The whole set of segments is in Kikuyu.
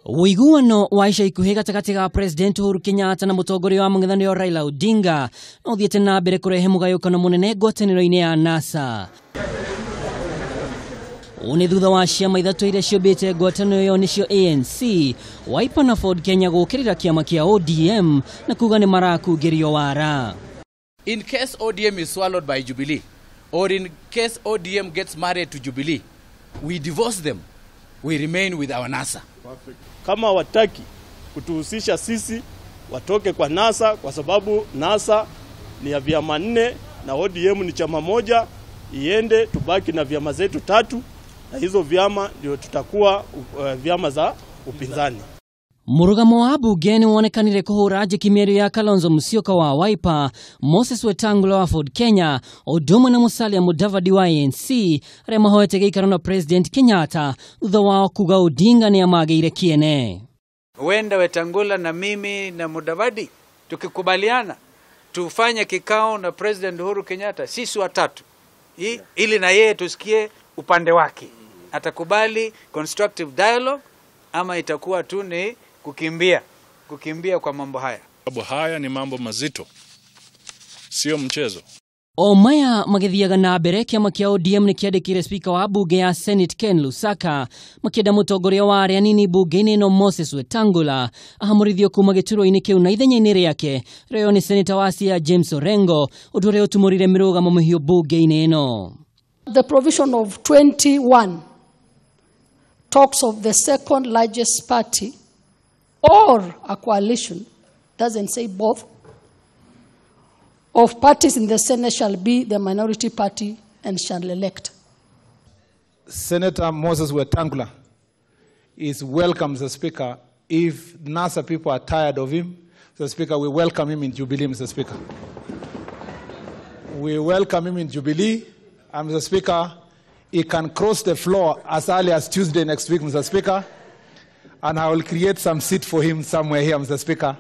Ũiguano wa ica ikuhĩ gatagatĩ ga President Uhuru Kenyatta na mũtongoria wa mũng'ethanĩro Raila Odinga no ũthiĩte na mbere kũrehe mũgayũkano mũnene ngwatanĩro-inĩ ya NASA. Ũũ nĩ thutha wa ciama ithatũ iria ciũmbĩte ngwatanĩro ĩyo nĩcio ANC, Wiper na Ford Kenya gũũkĩrĩra kĩama kĩa ODM na kuga nĩ marakungĩrio wara. In case ODM is swallowed by Jubilee, or in case ODM gets married to Jubilee, we divorce them. We remain with our NASA. Kama wataki kutuhusisha sisi, watoke kwa NASA, kwa sababu NASA ni ya vyama nne na ODM ni chama moja. Iende tubaki na vyama zetu tatu, na hizo vyama ndio tutakuwa vyama za upinzani. Mũrũgamo wa mbunge nĩ wonekanire kũhũra njeki mĩario ya Kalonzo Musyoka wa Wiper, Moses Wetangula wa Ford Kenya, ũndũ ũmwe na Musalia Mudavadi wa ANC arĩa mahoete gĩikaro na President Kenyatta thutha wao kuga Odinga nĩ amagĩire kĩene. Huenda Wetangula na mimi na Mudavadi tukikubaliana tufanye kikao na President Uhuru Kenyatta, sisi watatu, ili na yeye tusikie upande wake. Atakubali constructive dialogue ama itakuwa tu ni kukimbia kwa mambo haya. Sababu haya ni mambo mazito, sio mchezo. O maya magĩthiaga na mbere, kĩama kĩa ODM nĩ kĩandĩkĩire spika wa bunge ya Senate Ken Lusaka makĩenda mũtongoria wa arĩa anini bunge-inĩ ĩno Moses Wetangula ahamũrithio kuma gĩturwa-inĩ kĩu na ithenya-inĩ rĩake rĩoywo nĩ seneta wa Siaya James Orengo, ũndũ ũrĩa ũtumũrire mĩrũgamo mĩhiũ bunge-inĩ ĩno. The provision of 21 talks of the second largest party or a coalition, doesn't say both, of parties in the Senate shall be the minority party and shall elect. Senator Moses Wetangula is welcome, Mr. Speaker. If NASA people are tired of him, Mr. Speaker, we welcome him in Jubilee, Mr. Speaker. We welcome him in Jubilee, and Mr. Speaker, he can cross the floor as early as Tuesday next week, Mr. Speaker, and I will create some seat for him somewhere here, Mr. Speaker.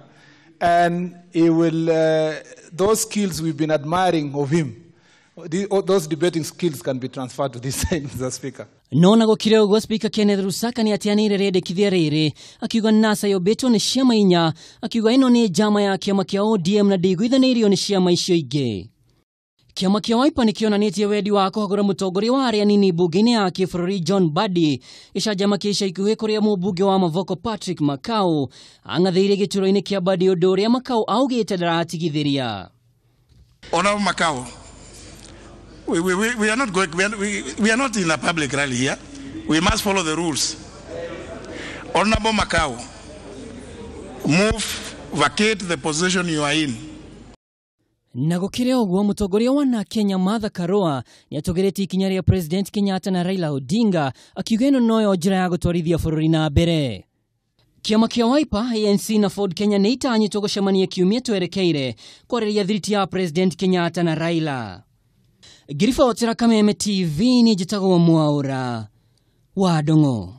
And he will, those skills we've been admiring of him, those debating skills can be transferred to this side, Mr. Speaker. No na gũkĩrĩ ũguo, Speaker Kenneth Lusaka nĩ atianĩire rĩendekithia rĩrĩ akiuga NASA yũmbĩtwo nĩ ciama inya, akiuga ĩno nĩ njama ya kĩama kĩa ODM na ndĩiguithanĩirio nĩ ciama icio ingĩ. Kĩama kĩa Wiper nĩ kĩonanĩtie wendi wa kũhagũra mũtongoria wa arĩa anini bunge-inĩ ya kĩbũrũri John Mbadi gĩcanjama kĩa ica ikuhĩ kũrĩa mũmbunge wa Mavoko Patrick Makau ang'athĩire gĩturwa-inĩ kĩa Mbadi, ũndũ ũrĩa Makau augĩte ndaratigithĩria. Honorable Makau, we are not going, we are not in a public rally here. We must follow the rules. Honorable Makau, move, vacate the position you are in. Na gũkĩrĩ ũguo, mũtongoria wa na Kenya Martha Karua nĩ atũgĩrĩtie ikinya rĩa President Kenyatta na Raila Odinga akiuga ĩno noyo njĩra ya gũtwarithia bũrũri na mbere. Kĩama kĩa Wiper, ANC na Ford Kenya nĩ itanyĩtwo gũcemania kiumia twerekeire kwarĩrĩria thiriti ya President Kenyatta na Raila. Ngiribotera Kameme TV, nĩ njĩtagwo Mwaũra wa Ndung'u.